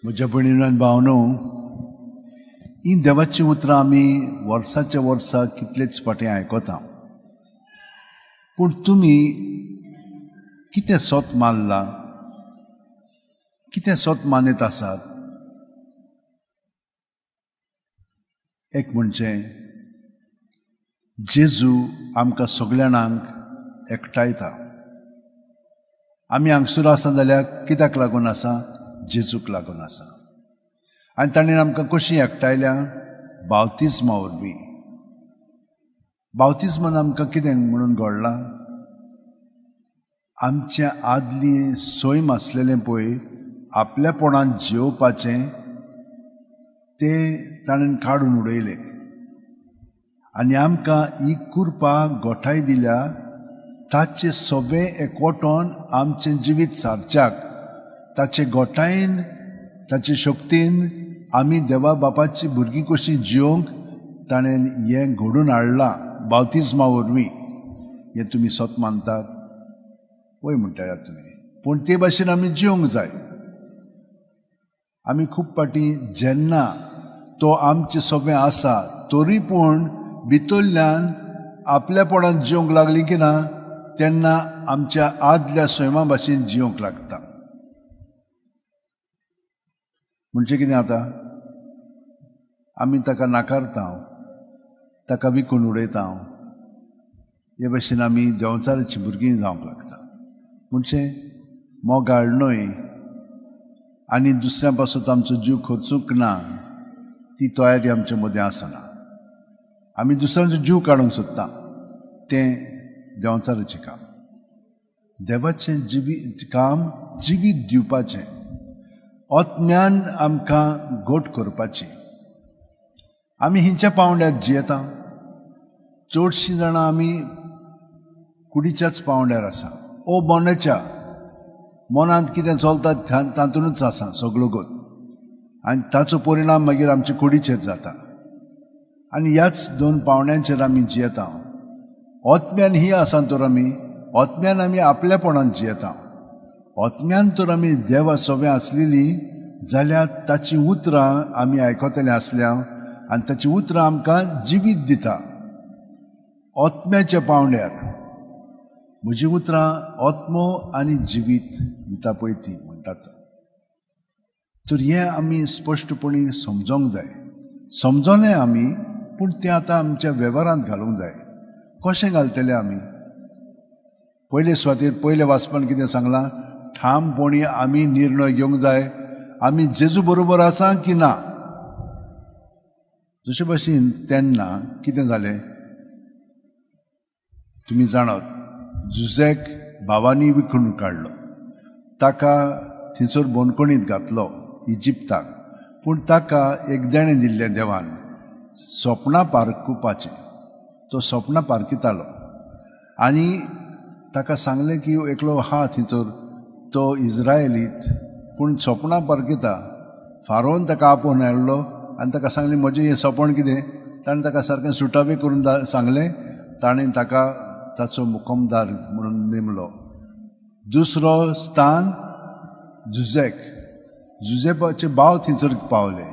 म्हज्या भयणीनो आनी भावनो, ही देवाचीं उतरां आमी वर्साच्या वर्सा कितलेच फाटीं आयकता, पूण तुमी कितें सोत मानलां, कितें सोत मानीत आसात? एक म्हणजे जेजू आमकां सगळ्यांक एकठांयता. आमी हांगसर आसा जाल्यार कित्याक लागून आसा? जेजूक लागून आसा. आनी ताणें आमकां कशी एकठांयल्या? बावतिज्मा वरवीं. बावतिज्मान आमकां कितें म्हणून घडलां? आमचें आदली सैम आसलेलें पळय आपल्यापणान जियोवपाचें तें ताणें काडून उडयलें आनी आमकां ही कृपा गोठाय दिल्या. ताचें सगळें एकवटोन आमचें जिवीत सारच्याक, ताचे गोठायेन, ताचे शक्तीन आमी देवा बापाची भुरगीं कशीं जियोवंक ताणें हें घडून हाडलां बावतिज्मा वरवीं. हें तुमी सत मानतात वय म्हणटा तुमी, पूण ते भाशेन आमी जियोंक जाय. आमी खूब फावटी जेन्ना तो आमचें सगळें आसा तरी पूण भितरल्यान आपल्यापणान जियोंक लागली की ना, तेन्ना आमच्या आदल्या सैमा भाशेन जियोंक लागता. म्हणजे कितें आतां आमी ताका नाकारता, ताका विकून उडयता. हे भाशेन आमी देंवचाराची भुरगीं जावंक लागता. म्हणजे मोगाळ न्हय आनी दुसऱ्या पासत आमचो जीव खर्चूंक ना, ती तयारी आमचे मदें आसना. आमी दुसऱ्यांचो जीव काडूंक सोदता, तें देंवचाराचें काम. देवाचें जिवीत काम जिवीत दिवपाचें, आत्म्यान आमकां घट करपाची. आमी हिंच्या पांवड्यार जियेता. चडशीं जाणां आमी कुडीच्याच पांवड्यार आसा, ओ मनाच्या मनांत कितें चलता तातूंतच आसा सगळो गोत, आनी ताचो परिणाम मागीर आमचे कुडीचेर जाता. आनी ह्याच दोन पांवड्यांचेर आमी जियेता. आत्म्यान ही आसा तर आमी आत्म्यान आमी आपल्यापणान जियेता. आत्म्यान तर आमी देवा सगळें आसलेली जाल्यार ताचीं उतरां आमी आयकतले आसल्या आनी ताचीं उतरां आमकां जिवीत दिता. आत्म्याच्या पांवड्यार म्हजीं उतरां आत्मो आनी जिवीत दिता पळय ती म्हणटात. तर हें आमी स्पश्टपणी समजोंक जाय. समजलें आमी, पूण तें आतां आमच्या वेव्हारांत घालूंक जाय. कशें घालतले आमी? पयले सुवातेर पयले वाचपान कितें सांगलां? ठामपणी आमी निर्णय घेवंक जाय, आमी जेजू बरोबर आसा की ना. जशे भाशेन तेन्ना कितें जालें तुमी जाणात, जुझेक भावांनी विकून काडलो, ताका थंयसर बंदखणींत घातलो इजिप्ताक. पूण ताका एक देणें दिल्लें देवान, सपनां पारखुपाचें. तो सपनां पारखितालो आनी ताका सांगलें की एकलो आहा थंयसर, तो इज्रायलीत, पूण सपनां पारखिता. फारोन ताका आपोवन हाडलो आनी ताका सांगलें म्हजें हें सपन कितें. ताणें ताका सारकें सुटावें करून सांगलें. ताणें ताका ताचो मुकमदार म्हणून नेमलो. दुसरो स्थान जुझेक. जुझेपाचे भाव थंयसर पावले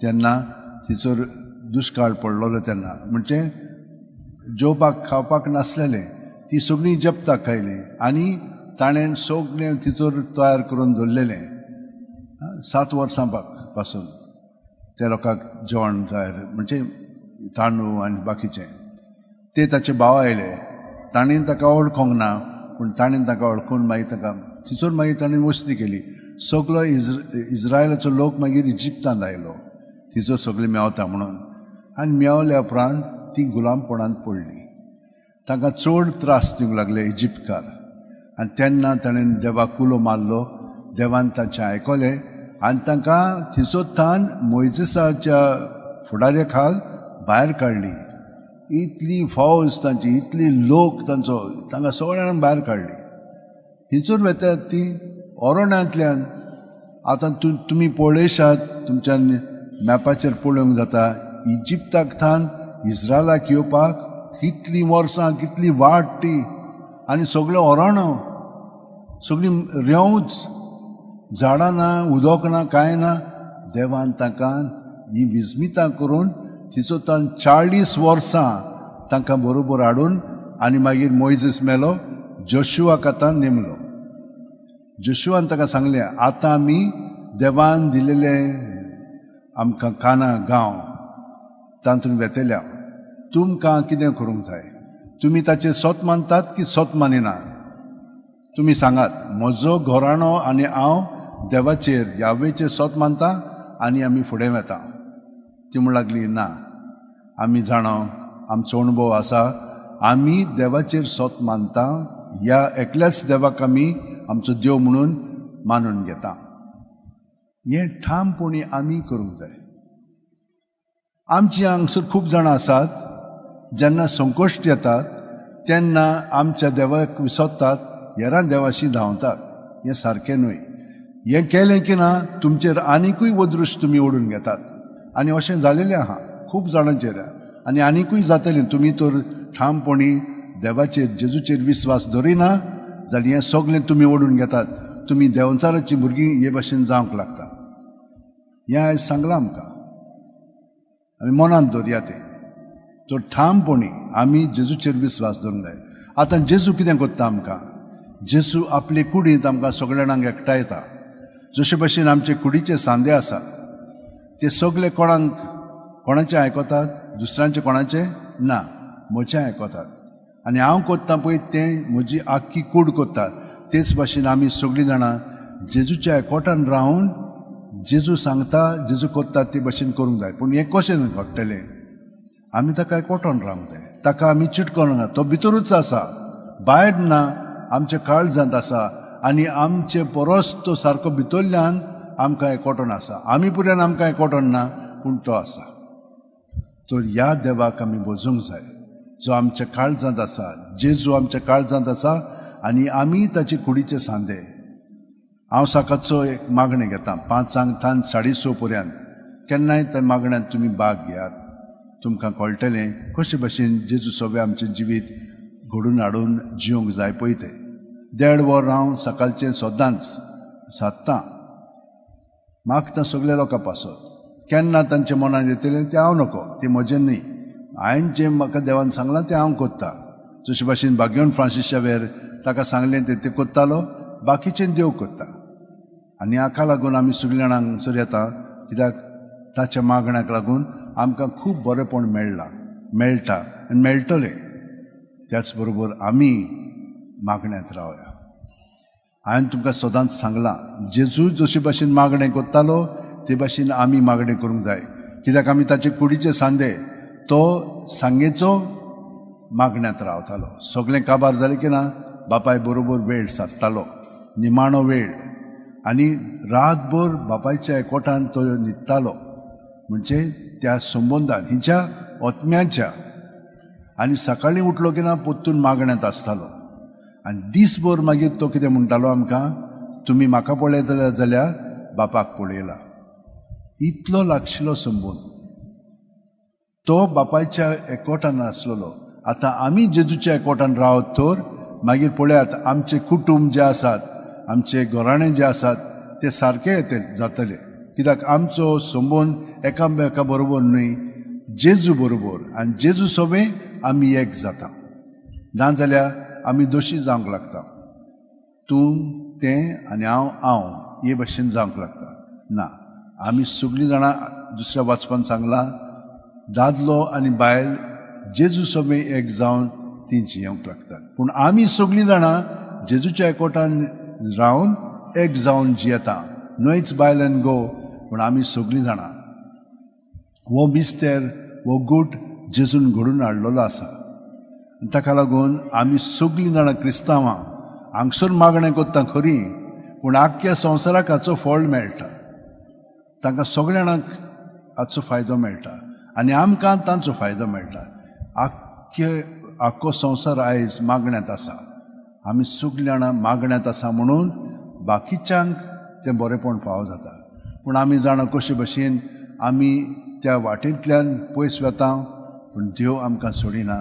तेन्ना थंयसर दुश्काळ पडलेलो तेन्ना, म्हणजे जेवपाक खावपाक नासलेलें, ती सगळीं जप्ताक खायलीं आनी ताणें सगळें थंयसर तयार करून दवरलेलें 7 वर्सां पासून त्या लोकांक जेवण तयार, म्हणजे तांदूळ आनी बाकीचें. ते ताचे भाव आयले, ताणें ताका वळखूंक ना, पूण ताणें ताका वळखून मागीर ताका थंयसर मागीर ताणें वस्ती केली. सगळो इज्रायलाचो लोक मागीर इजिप्तांत आयलो, थंयसर सगळें मेवता म्हणून. आनी मेवल्या उपरांत ती गुलामपणांत पडली. तांकां चड त्रास दिवंक लागले इजिप्तकार. आनी तेन्ना ताणें देवाक उलो मारलो, देवान तांचें आयकलें आनी तांकां थंयसर थान मोयजेसाच्या फुडाऱ्या खाल भायर काडली. इतली फौज तांची, इतली लोक तांचो, तांकां सगळ्यांक भायर काडली. थंयसर वेतात ती ओरणांतल्यान. आतां तुमी पळयशात, तुमच्या मॅपाचेर पळोवंक जाता, इजिप्ताक थान इज्रायलाक येवपाक कितलीं वर्सां, कितली वाट ती, आनी सगळें ओराणो, सगळीं रेंवच, झाडां ना, उदक ना, कांय ना. देवान तांकां ही विस्मितां करून तिचो तान 40 वर्सां तांकां बरोबर हाडून आनी मागीर मोयजीस मेलो, जोशुआक आतां नेमलो. जोशुआन ताका सांगलें, आतां आमी देवान दिलेले आमकां काना गांव तातूंत वेतल्या, तुमकां कितें करूंक जाय? तुमी ताचेर सोत मानतात की सोत मानिना? तुमी सांगात. म्हजो घराणो आनी हांव देवाचेर यावेचेर सोत मानता आनी आमी फुडें वेता. ती म्हण लागली, ना, आमी जाणा, आमचो अणभव आसा, आमी देवाचेर सोत मानता, ह्या एकल्याच देवाक आमी आमचो देव म्हणून मानून घेता. हें ठामपणी आमी करूंक जाय. आमची हांगसर खूब जाणां आसात, जेन्ना संकश्ट येतात तेन्ना आमच्या देवाक विसरतात, हेरां देवाशी धांवतात. हें सारकें न्हय. हें केलें की ना तुमचेर आनिकूय वदृश्ट तुमी ओडून घेतात. आनी अशें जालेलें आहा खूब जाणांचेर आनी आनिकूय जातलें. तुमी तर ठामपणी देवाचेर जेजूचेर विस्वास दवरिना जाल्यार हें सगळें तुमी ओडून घेतात. तुमी देंवचाराचीं भुरगीं हे भाशेन जावंक लागतात. हें आयज सांगलां आमकां, आमी मनांत दवरया तें. तर ठामपणी आमी जेजूचेर विस्वास दवरूंक जाय. आतां जेजू कितें करता आमकां? जेजू आपले कुडींत आमकां सगळ्या जाणांक एकठांयता. जशे भशेन आमचे कुडीचे सांदे आसात ते सगळे कोणाक कोणाचें आयकतात, दुसऱ्यांचे कोणाचें ना, म्हजें आयकतात. आनी हांव करता पळय तें म्हजी आख्खी कूड करता. तेच भाशेन आमी सगळीं जाणां जेजूच्या एकवटान रावन जेजू सांगता, जेजू करता ते भाशेन करूंक जाय. पूण हें कशें घडटलें? आमी ताका एकवटान रावंक जाय, ताका आमी चिटकोवंक ना. तो भितरूच आसा, भायर ना, आमच्या काळजांत आसा. आनी आमचे परस तो सारको भितरल्यान आमकां एकवटन आसा. आमी पुऱ्यान आमकां एकवटन ना, पूण तो आसा. तर ह्या देवाक आमी बोजूंक जाय जो आमच्या काळजांत आसा, जेजू आमच्या काळजांत आसा आनी आमी ताचे कुडीचे सांदे. हांव सकाळचो एक मागणें घेता 5 थावन 6:30 पर्यंत. केन्नाय त्या मागण्यांत तुमी भाग घेयात, तुमकां कळटलें कशे भाशेन जेजू सगळें आमचें जिवीत घडून हाडून जिवंक जाय पळय तें. 1.5 वर हांव सकाळचें सदांच सादतां, मागता सगल्या लोकां पासत. केन्ना तांच्या मनांत येतलें तें हांव नको, तें म्हजें न्हय. हांवें जें म्हाका देवान सांगलां तें हांव करता. जशे भाशेन भाग्यवन फ्रांसीस शावेर ताका सांगलें तें करतालो, बाकीचें देव करता. आनी हाका लागून आमी सगळीं जाणां हांगसर येता, कित्याक ताच्या मागण्याक लागून आमकां खूब बरेंपण मेळ्ळां, मेळटा आनी मेळटलें. त्याच बरोबर आमी मागण्यांत रावया. हांवें तुमकां सदांच सांगलां, जेजू जशे भाशेन मागणें करतालो ते भाशेन आमी मागणें करूंक जाय. कित्याक आमी ताचे कुडीचे सांदे. तो सांगेचो मागण्यांत रावतालो. सगळें काबार जालें की ना बापाय बरोबर वेळ सारतालो, निमाणो वेळ. आनी रातभर बापायच्या एकवटान तो न्हिदतालो, म्हणजे त्या संबंदान हिच्या आत्म्याच्या. आनी सकाळीं उठलो की ना परतून मागण्यांत आसतालो. आनी दीसभर मागीर तो कितें म्हणटालो आमकां, तुमी म्हाका पळयतले जाल्यार बापाक पळयला. इतलो लागशिल्लो संबंद तो बापायच्या एकवटान आसलेलो. आतां आमी जेजूच्या एकवटान रावत तर मागीर पळयात आमचे कुटूंब जे आसात, आमचे घराणें जे आसात ते सारके येते जातले. कित्याक आमचो संबंद एकामेका बरोबर न्हय, जेजू बरोबर. आनी जेजू सवें आमी एक जाता, ना जाल्यार आमी दोशी जावंक लागता. तूं तें आनी हांव हांव हे भाशेन जावंक लागता. ना, आमी सगळीं जाणां दुसऱ्या वाचपान सांगलां, दादलो आनी बायल जेजू सवें एक जावन तीं जियेवंक लागतात. पूण आमी सगळीं जाणां जेजूच्या एकवटान रावन एक जावन जियेता. न्हयच बायल आनी घोव, पूण आमी सगळीं जाणां. हो मिस्तेर, हो गूट जेजून घडून हाडलेलो आसा. आनी ताका लागून आमी सगळीं जाणां क्रिस्तांवां हांगसर मागणें करता खरी, पूण आख्ख्या संवसाराक हाचो फळ मेळटा. तांकां सगळ्या जाणांक हाचो फायदो मेळटा आनी आमकां तांचो फायदो मेळटा. आख्खो संवसार आयज मागण्यांत आसा. आमी सगळीं जाणां मागण्यांत आसा म्हणून बाकीच्यांक तें बरेंपण फावो जाता. पूण आमी जाणां कशे भशेन आमी त्या वाटेंतल्यान पयस वता, पूण देव आमकां सोडिना.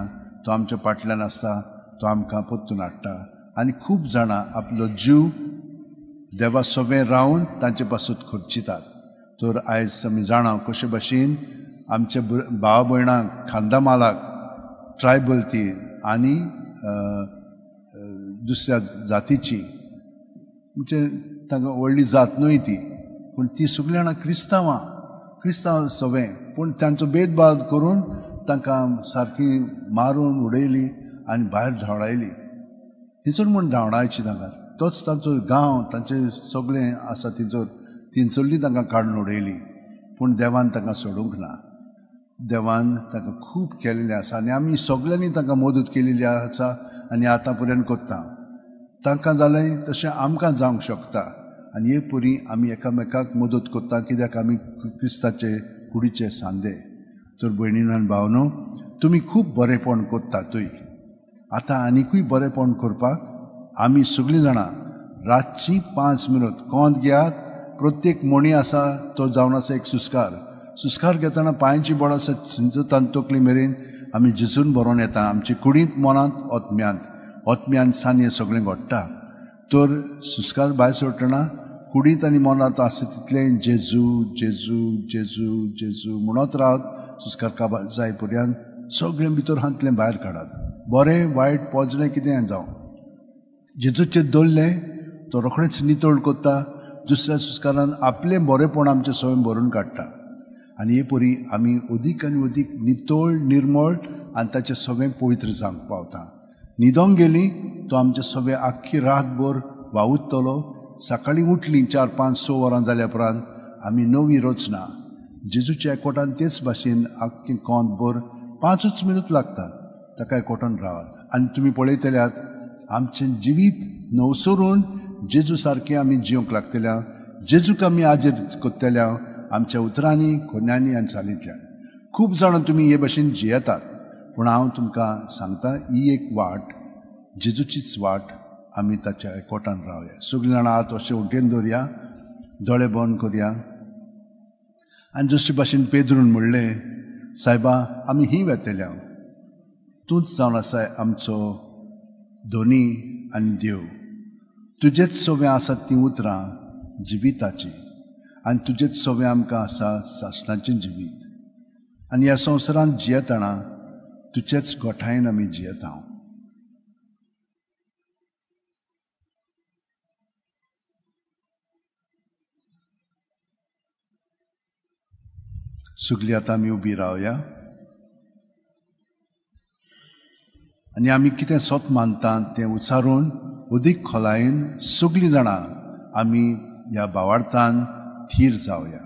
तो आमच्या फाटल्यान आसता, तो आमकां परतून हाडटा. आनी खूब जाणां आपलो जीव देवा सोबें रावन तांचे पासून खर्चितात. तर आयज आमी जाणा कशे भाशेन आमच्या भाव भयणांक खांदामालाक ट्रायबल ती आनी दुसऱ्या जातीची, म्हणजे तांकां व्हडली जात न्हय ती, पूण ती सगळीं जाणां क्रिस्तांवां, क्रिस्तांव सगळें, पूण तांचो भेदभाव करून तांकां सारकी मारून उडयली आनी भायर धांवडायली. थंयसर म्हूण धांवडायची तांकां, तोच तांचो गांव, तांचें सगळें आसा थंयसर, थंयसरली तांकां काडून उडयली. पूण देवान तांकां सोडूंक ना, देवान तांकां खूब केल्लें आसा आनी आमी सगळ्यांनी तांकां मदत केलेली आसा आनी आतां पर्यंत करता. तांकां जालें तशें आमकां जावंक शकता आनी हे परी आमी एकामेकाक मदत करता, कित्याक आमी क्रिस्ताचे कुडीचे सांदे. तर भयणीन आनी भावनो, तुमी खूब बरेंपण करतातूय, आतां आनिकूय बरेंपण करपाक आमी सगळीं जाणां रातचीं 5 मिनट कोंत घेयात. प्रत्येक मणी आसा तो जावन आसा एक सुस्कार. सुस्कार घेतना पांयची बोड आसा थंयचो तांचे तकली मेरेन आमी जेजून भरोन येता. आमचे कुडींत, मनांत, आत्म्यांत, आत्म्यान सान हें सगळें घडटा. तर सुस्कार भायर सोडटना कुडींत आनी मनांत आसा तितलें जेजू जेजू जेजू जेजू म्हणत रावत. सुस्कार काबार जाय पर्यंत सगळें भितर हांतलें भायर काडात, बरें वायट पोजलें कितें जावं. जेजूचेर दवरलें तो रोखडेंच नितळ करता. दुसऱ्या सुस्कारान आपलें बरेंपण आमचें सगळें भरून काडटा आनी हे परी आमी अदीक आनी अदीक नितळ, निर्मळ आनी ताचें सगळें पवित्र जावंक पावता. न्हिदोंक गेली तो आमचें सगळें आख्खी रातभर वावुरतलो. सकाळीं उठलीं 4, 5, 6 वरां जाल्या उपरांत आमी नवी रचना जेजूच्या एकवटान तेच भाशेन आख्खें कोंतभर 5 मिनट लागता ताका एकवटान रावात. आनी तुमी पळयतल्यात आमचें जिवीत नवसरून जेजू सारकें आमी जिवंक लागतल्या, जेजूक आमी आजेर करतल्या आमच्या उतरांनी, खोन्यांनी आनी चालींतल्यान. खूब जाणां तुमी हे भाशेन जियेतात, पूण हांव तुमकां सांगता ही एक वाट, जेजूचीच वाट. आमी ताच्या एकवटान रावया. सगळीं जाणां हात अशें उटेन दवरया, दोळे बंद करया आनी जशे भाशेन पेद्रून म्हणलें, सायबा आमी ही वेतल्या, तूंच जावन आसाय आमचो धनी आनी देव. तुजेच सगळें आसात तीं उतरां जिविताचीं आनी तुजेच सगळें आमकां आसा सासणाचें जिवीत. आनी ह्या संवसारांत जियेतना तुजेच गोठायेन आमी जियेता. सगळीं आतां आमी उबी रावया आनी आमी कितें सत मानता तें उच्चारून अदीक खोलायेन सगळीं जाणां आमी ह्या भावार्थान थीर जावया.